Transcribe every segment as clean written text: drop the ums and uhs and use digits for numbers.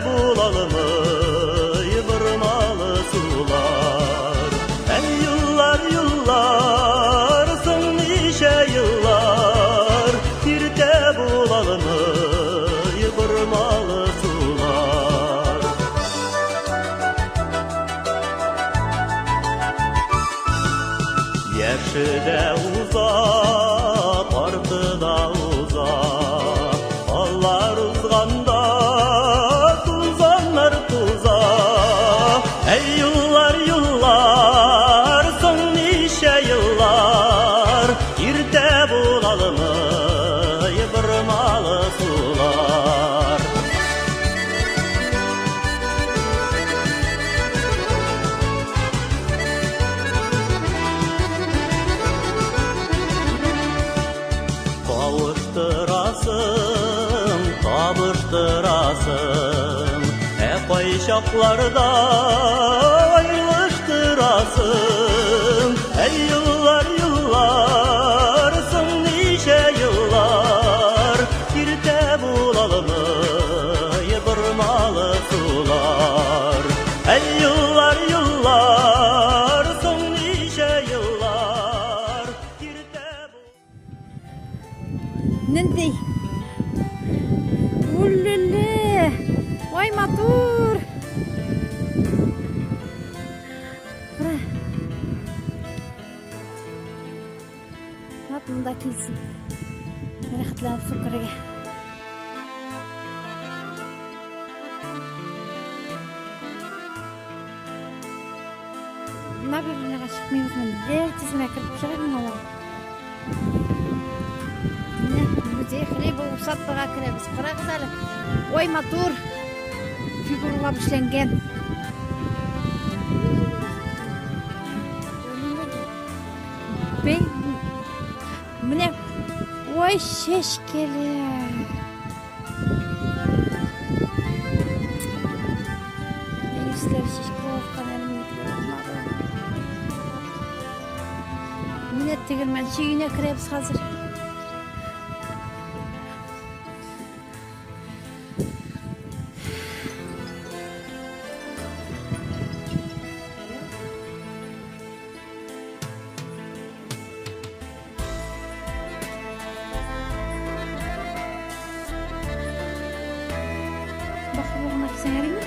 bulalım vurmalı sular. Ey yıllar yıllar, son nice yıllar, birde bulalım vurmalı sular. Yaşı da uza, kartı da uza, allar uzganda tuzanlar tuza. Ey yıllar yıllar, son nice yıllar, irte bulalım vurmalı sular. Kavuşturasın, kavuşturasın, koyşaklarda ayrılıştırasın. Ey yıllar yıllar, son nice yıllar, birde bulalım vurmalı sular. Ey yıllar yıllar, son nice yıllar, birde Нинди? Улле! Ой, матур! Кара. Нат монда килсен. Рәхәтләнеп су керергә. Набережныйга чыкмыйбыз монда. Бер тиз генә кереп чыгыйк алар. Менә музей хлеба усадьбага керәбез. Карагыз әле. Ой, матур. Фигуралап эшләнгән. Бей, менә ой, чәчкәләр. Әйесләр чәчкә аткан әле минеке булмады. Менә тегермәнче өенә керәбез хәзер. Бахырлыгына кисәң әлеме?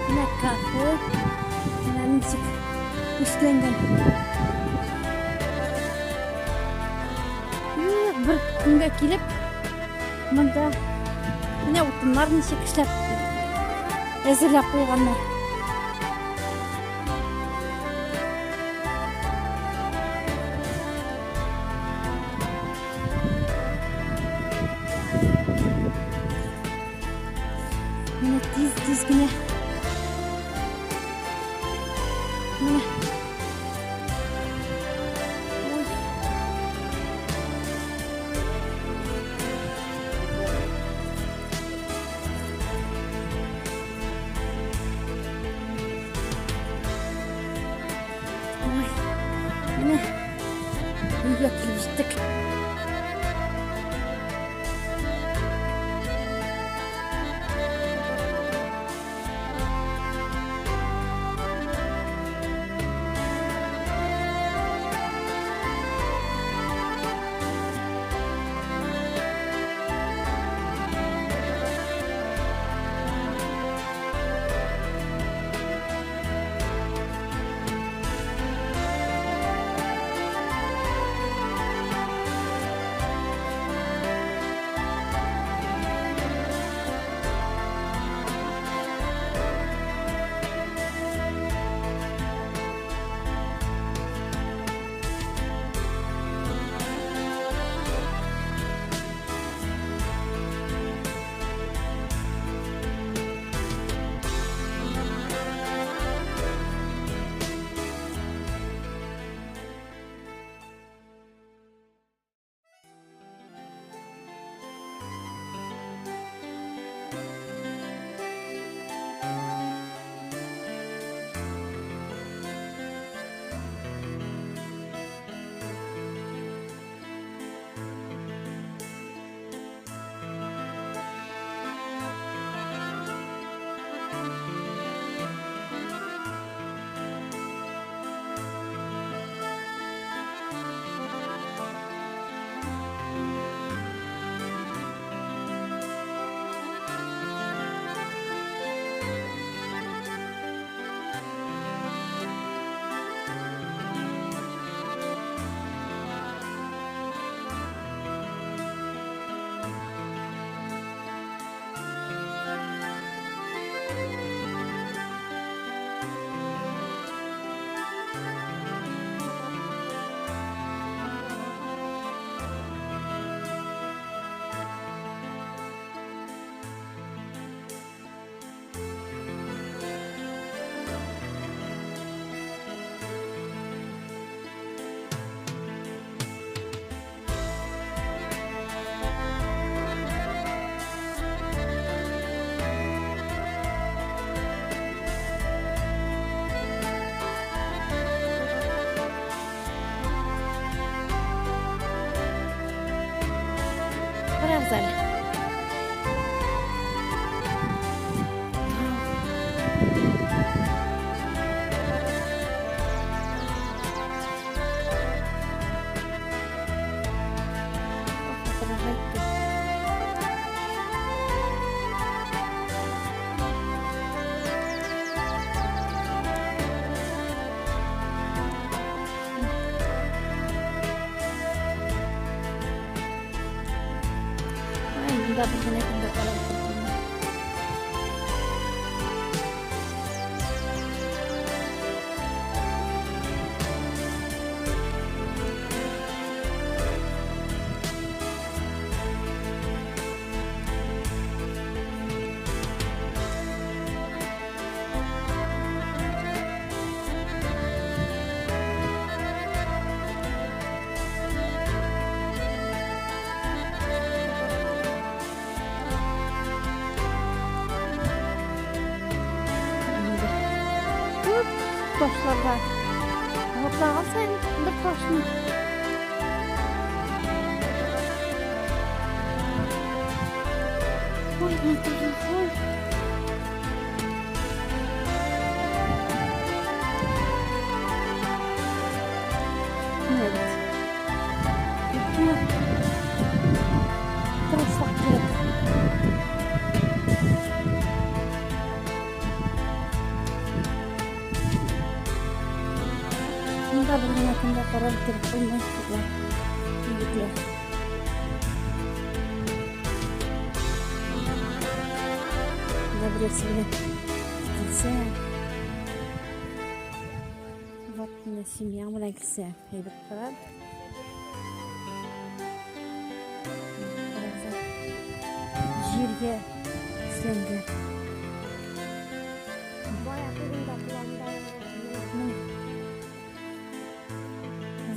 Менә кафе. Менә ничек эшләнгән. Юк, бер көнгә килеп, монда менә утыннар ничек эшләп әзерләп куйганнар. Менә тиз-тиз генә. Менә. Ой. Ой. Менә. Өйгә килеп җиттек. Карагыз әле. Монда бер генә көндә карап утырдым. Күп ташлар бар. Атлаган саен бер ташны. Ой, матурлык, ой. Менә бит. Тырышлык кирәк. Монда бер генә көндә карап бетереп булмый, кызлар, егетләр. Монда берәрсе белән килсә, вот менә семьяң белән килсә, әйбәт карар. Карагыз, җиргә эшләнгән.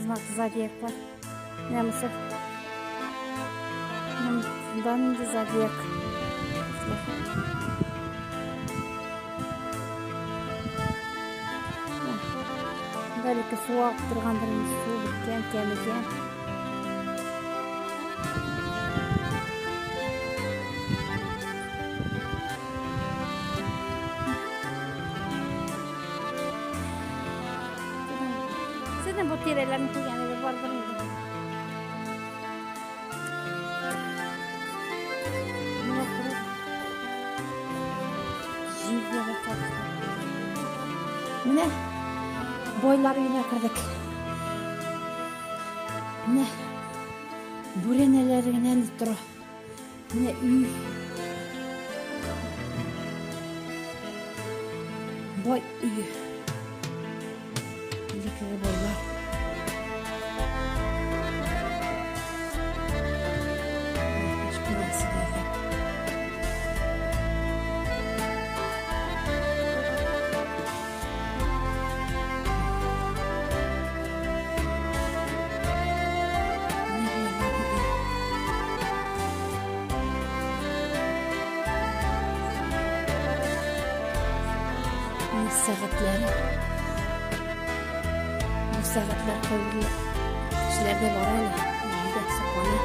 Знак зодиаклар. Менә монысы. Монда нинди зодиак? Бәлки су агып торгандыр, инде су беткән, кәмегән. Сезнең бу тирәләрне күргәнегез бардыр инде. Менә күреп, җиргә батабыз. Менә байлар өенә кердек. Менә бүрәнәләре генә әле тора. Менә өй. Бай өе. Элеккеге байлар. Кечкенәсе дә. Менә байлар өе. Менә сәгатьләре. Бу сәгатьләр кайбер кешеләрдә бар әле. Өйдә саклана.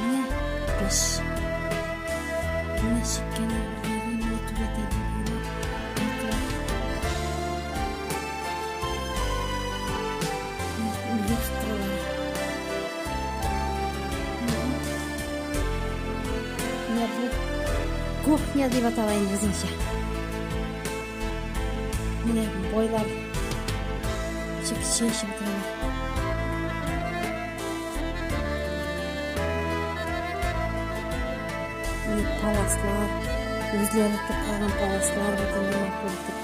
Менә пеш. Менә чиккән әйберләре, менә түбәтәйләре, менә люстралар. Менә бу кухня дип атала инде безнеңчә. Менә байлар ничек чәй эчеп утыралар. Менә паласлар, үзләре тукыган паласлар бит инде матур итеп.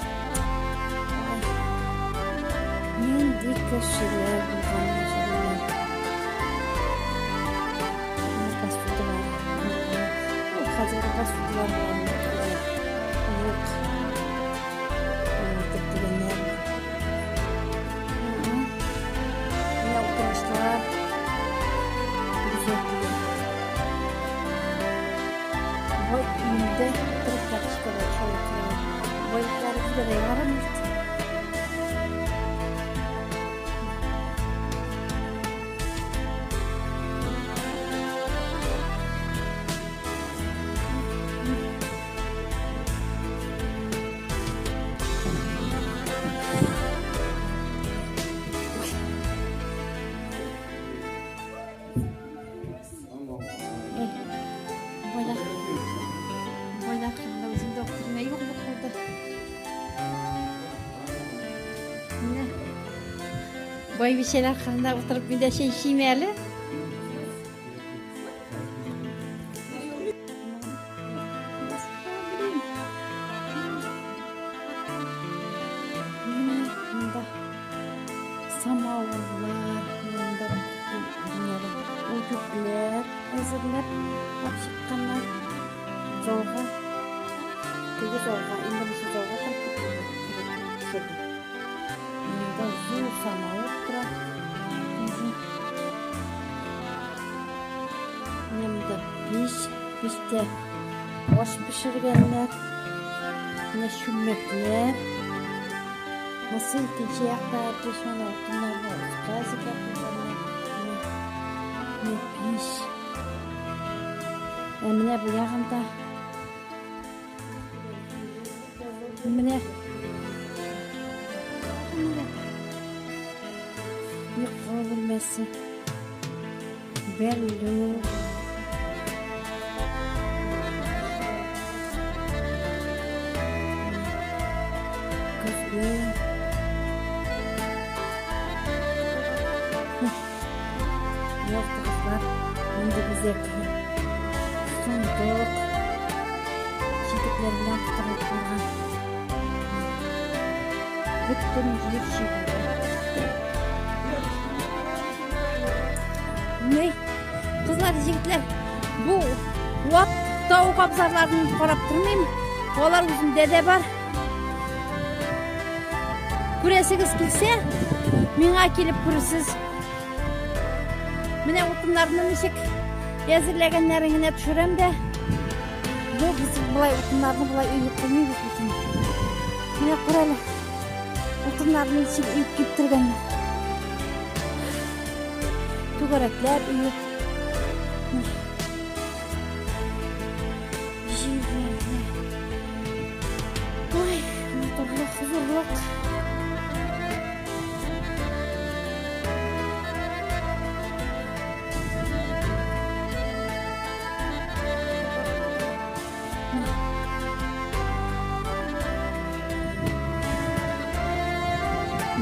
Ай, нинди кешеләр булган яшәгәннәр. Менә посудалар. Ул хәзерге посудалар юк. Итеп дигәннәр. Менә утыргычлар. Бизәкле. Бай өендә утырып карточкада төшә. Байлыклары кибә дә ярым бит. Байбичәләр кырында утырып мин дә чәй эчим әле. Монда самавырлар, монда үтүкләр әзерләп алып чыкканнар. Залга, теге залга, инде мин залга кереп киттем. Монда зур самавыр тора. Менә монда пич, пичтә аш пешергәннәр. Менә чүлмәкләр. Монысы икенче якта пич, менә утыннарны утка әзерләп куйганнар. Менә пич. Ә менә бу ягында менә йокы бүлмәсе. Бәллүр. Көзге. Яктыгызлар, нинди бизәкле. Сундук. Читекләр белән тутырылып куелган. Бөтен җир чигүле. Ни? Кызлар, җегетләр, бу вак тавык абзарларын карап тормыйм. Алар үземдә дә бар. Күрәсегез килсә, миңа килеп күрерсез. Менә утыннарны ничек әзерләгәннәрен генә төшерәм дә. Бу без болай утыннарны болай өеп куймыйбыз бит инде. Менә күр әле. Утыннарны ничек өеп киптергәннәр. Түгәрәкләп өеп. Җирләрне. Ой, матурлык, хозурлык.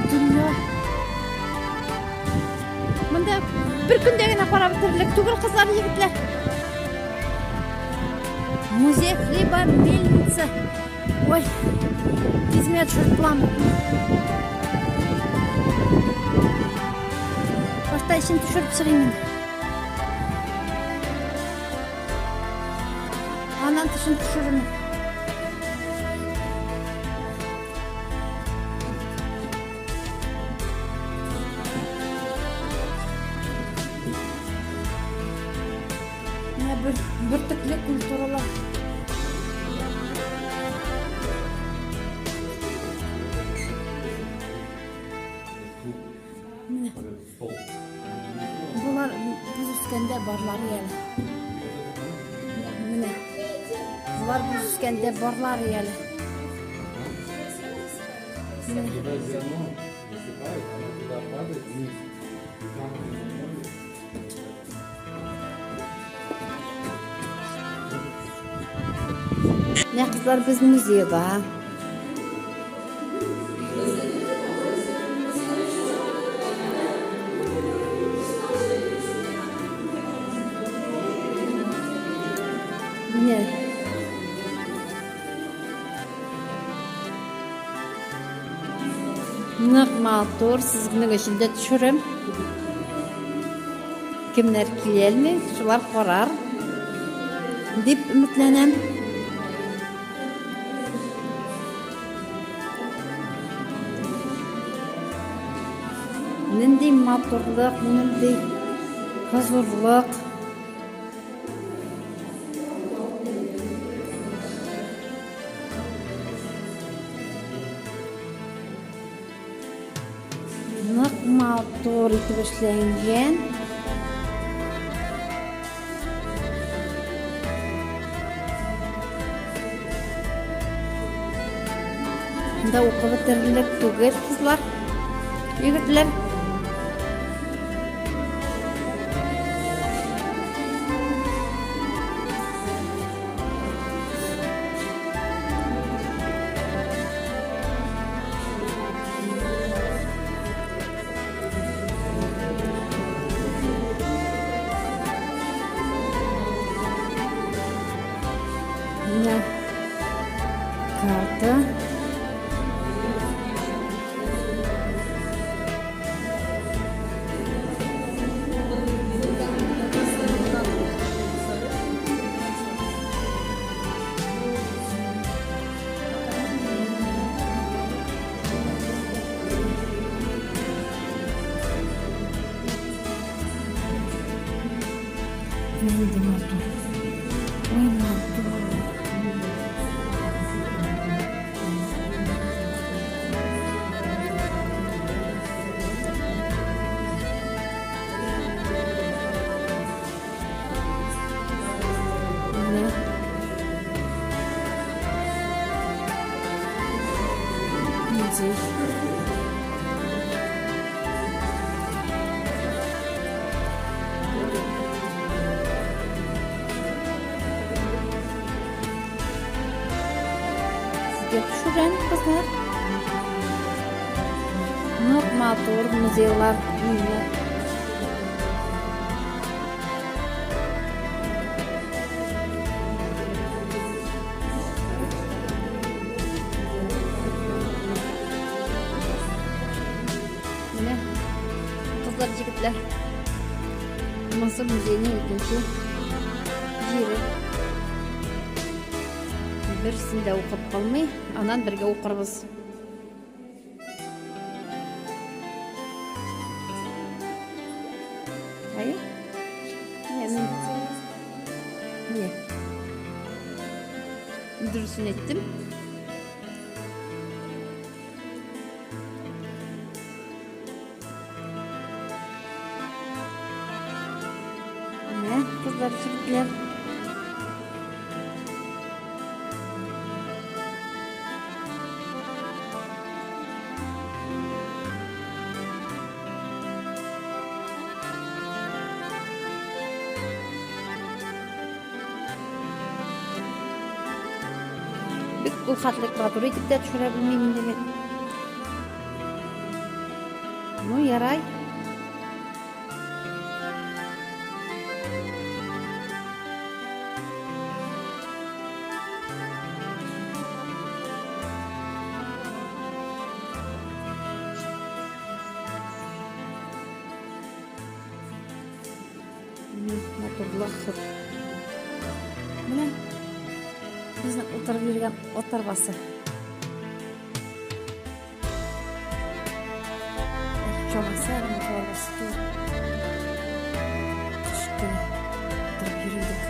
Дөнья. Монда бер көндә генә карап бетерерлек түгел, кызлар, егетләр. Музей хлеба, мельница. Ой, тиз генә төшереп булам. Башта эчен төшереп чыгыйм инде. Аннан тышын төшерермен. Менә бер бөртекле культуралар. Менә. Болар без үскәндә барлары әле. Менә. Болар без үскәндә барлары әле. Когда зерно высыпает, оно туда падает вниз. И там Менә кызлар без музейда. Менә Нык матур, сезнең өчен дә төшерәм. Кемнәр киләлми, шулар карар дип өметләнәм. Нинди матурлык, нинди хозурлык. Нык матур итеп эшләнгән. Монда укып бетерерлек түгел, кызлар, егетләр. Менә карта. Нинди матур. Ой, матур. Менә. Музей. Сезгә төшерәм, кызлар. Нык матур музейлар. Менә кызлар, егетләр. Монысы музейның икенче җире. Берсен дә укып калмый, аннан бергә укырбыз. Әйе? Менә мин. Менә. Дөресен әйттем. Менә кызлар, егетләр. Бик ул хәтлек матур итеп тә төшерә белмим инде мин. Ну, ярай. Матурлык. Менә безнең утырып йөргән ат арбасы. Чабасы, аның чабасы түгел. Төште. Утырып йөрдек.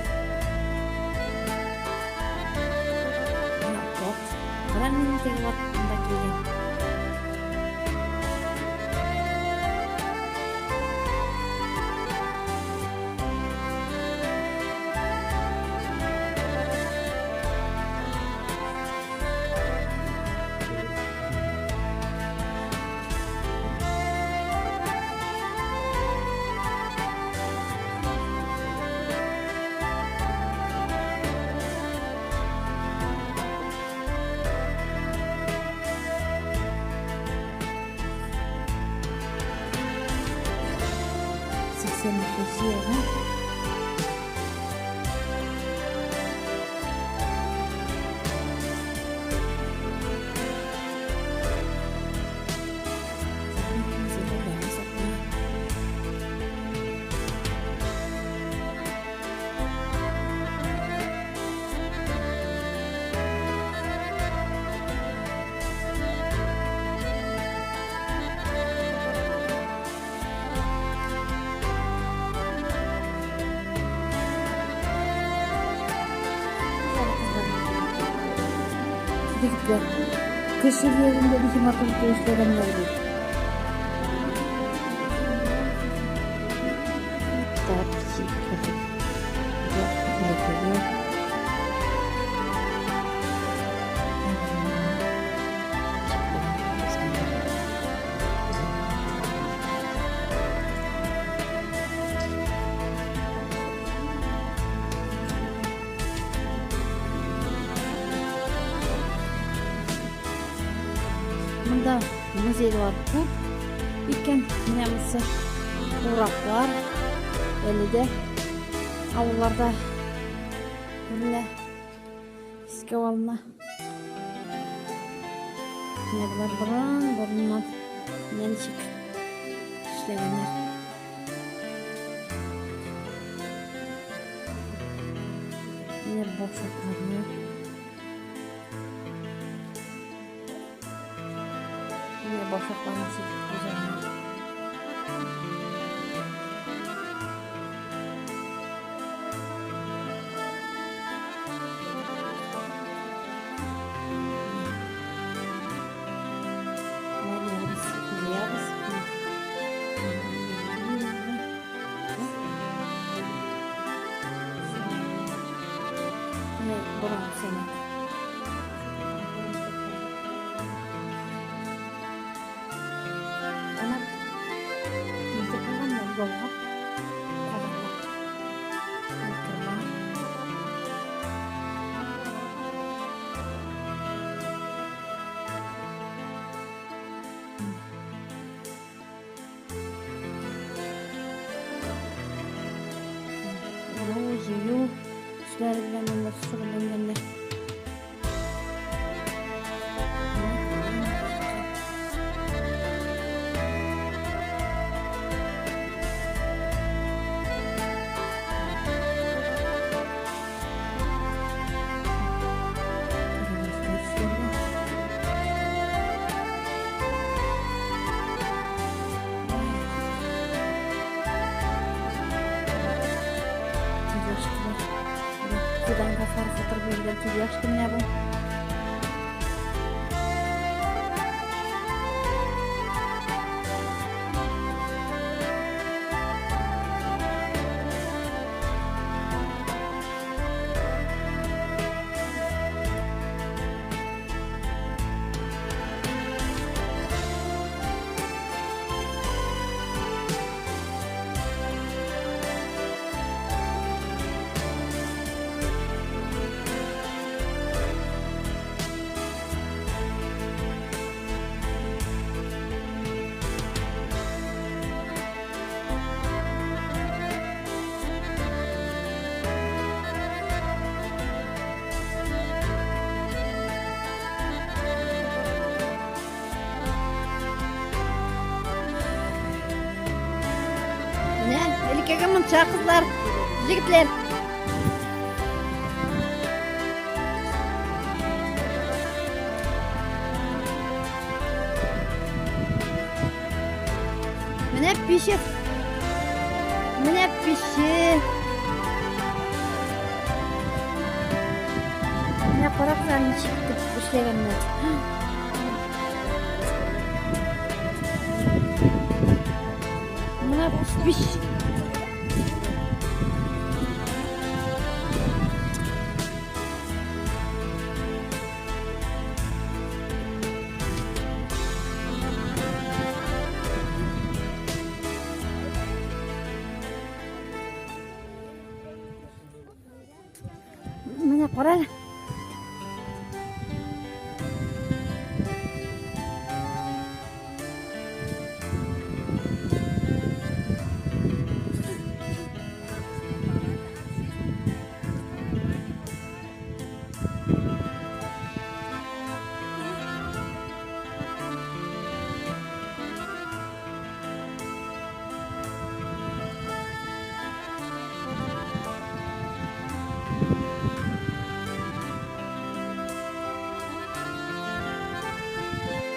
Менә ат. Кара минем теге ат монда килгән. 82 елга. Егетләр, кеше йөрәгендә ничек матур итеп эшләгәннәр бит. Монда музейлар күп икән. Менә монысы ураклар. Әле дә авылларда күренә. Искә алына. Менә болар борын-борыннан менә ничек эшләгәннәр. Менә башакларны. Менә башакларны ничек күзәләр. Ялгап, кадаклап утырма. Уру, җыю эшләре белән монда шөгыльләнгәннәр. Суданга саркытып йөргән тельняшка менә бу. Менә элеккеге мунча кызлар, егетләр. Менә пиче. Менә пиче. Менә карагыз әле ничек итеп эшләгәннәр. Менә пич. Менә кара әле.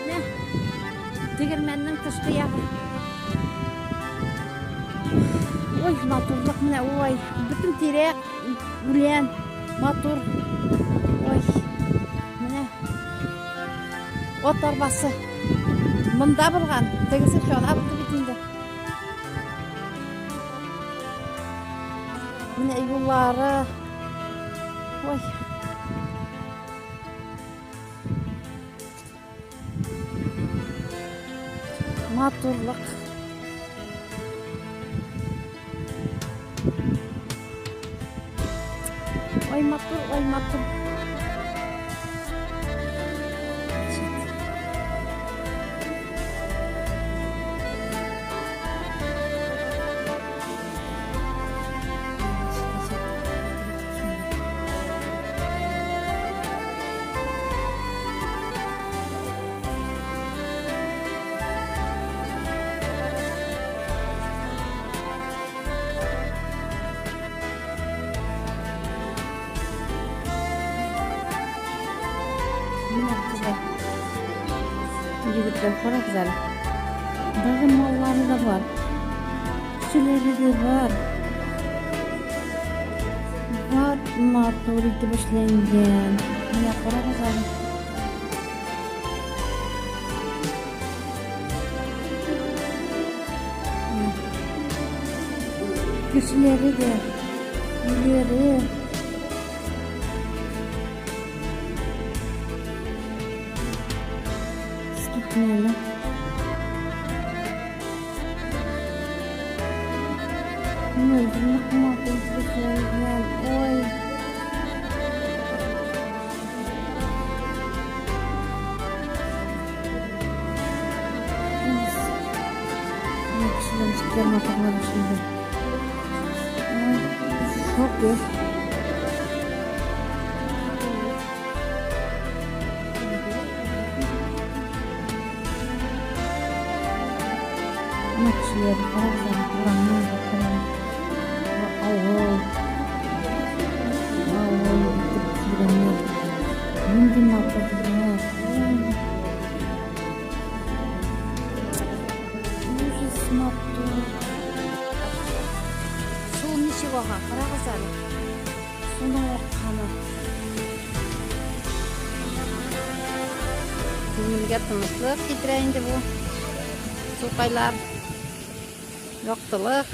Менә тегермәннең тышкы ягы. Ой, матурлык менә, ой, бөтен тирә үлән, матур. Ой, менә ат арбасы монда булган, тегесе чана булды бит инде. Менә юллары. Ой. Матурлык. Ой, матур, ой, матур. Менә кызлар. Егетләр, карагыз әле. Даже маллары да бар. Кешеләре дә бар. Вот матур итеп эшләнгән. Менә карагыз әле. Кешеләре дә, өйләре. Искитмәле. Менә нык матур эшләнгән. Ой. Кешеләр ничек матурлар эшләгән. Ой, шок. Менә кешеләр, карагыз әле, урамнан бакалар. Авыл. Авыл итеп төзелгәннәр. Нинди матурлар. Ой. Ужас матур. Су ничек ага, карагыз әле. Суның акканы. Күңелгә тынычлык китерә инде бу сукайлар. Яктылык.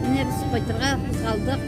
Менә без кайтырга кузгалдык.